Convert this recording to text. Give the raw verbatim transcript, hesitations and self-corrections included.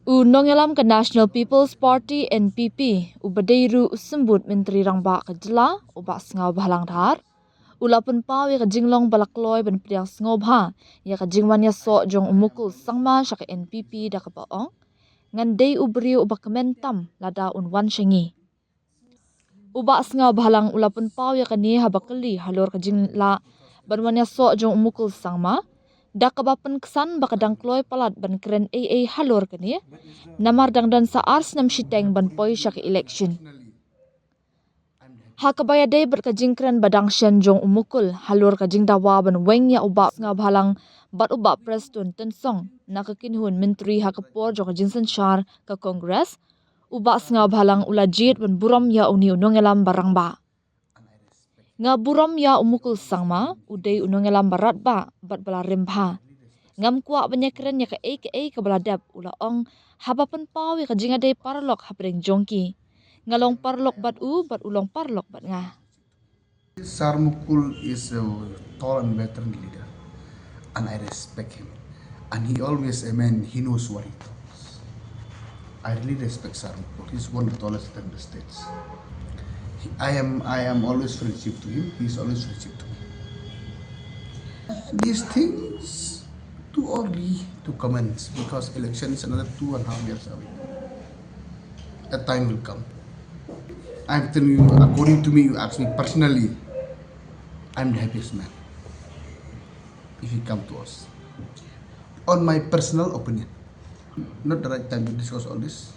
U nongïalam ka National People's Party, N P P, u ba dei ruh u symbud Myntri Rangbah ka jylla, u Bah Sniawbhalang Dhar, u la pynpaw ïa ka jinglong ba la kloi ban pdiang sngewbha ïa ka jingwan ïasoh jong u Mukul Sangma sha ka N P P da kaba ong, ngan dei u briew uba kmen tam lada un wan sha ngi. U Bah Sniawbhalang u la pynpaw ïa kane haba kylli halor ka jinglah ban wan ïasoh jong u Mukul Sangma, da kaba pynksan ba ka dang kloi palat ban kren ei ei halor kane, namar dang don sa ar snem shiteng ban poi sha ka election. Ha kaba ïadei bad ka jingkren ba dang shen jong u Mukul halor ka jingdawa ban weng ïa u Bah Sniawbhalang bad u Bah Prestone Tynsong na ka kynhun myntri ha ka por jong ka jingsynshar ka Congress, u Bah Sniawbhalang u la jied ban burom ïa une u nongïalam ba rangbah. Nga burom ïa u Mukul Sangma, u dei u nongïalam ba radbah bad ba la rim bha. Ngam kwah ban ïakren ïa kaei kaei kaba la dep, u la ong, haba pynpaw ïa ka jingïadei paralok hapdeng jong ki. Nga long paralok bad u, bad u long paralok bad nga. Sir Mukul is a tall and veteran leader, and I respect him. And he always a man, he knows what he talks. I really respect Sir Mukul. He's one of the tallest in the states. He, I am, I am always friendship to him. He's always friendship to me. These things too early to comments because election is another two and a half years away. A time will come. I'm telling you, according to me, you ask me personally, I'm the happiest man. If you come to us, on my personal opinion, not the right time to discuss all this.